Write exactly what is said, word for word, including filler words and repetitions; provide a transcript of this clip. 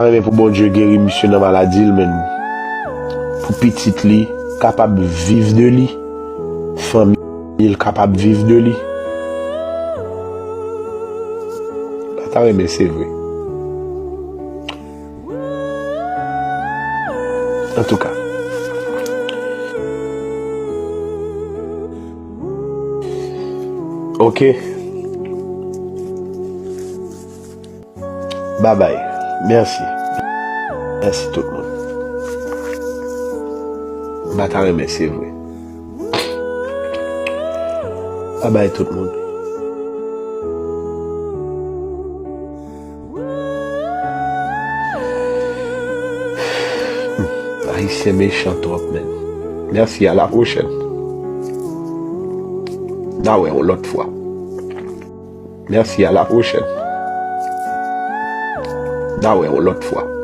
renmen pou Bondye geri misye nan maladi l, men pou pitit li kapab viv de li, fanmi l kapab viv de li. M pa ta renmen, se vre. Antouka. Ok. Babay. Mèsi. Mèsi tout moun. M pa ta renmen, se vre. Babay tout moun. Ayisyen mechan twòp, men. Mèsi, a la pwochèn. N a wè yon lòt fwa. Mèsi, a la pwochèn. N a wè yon lòt fwa.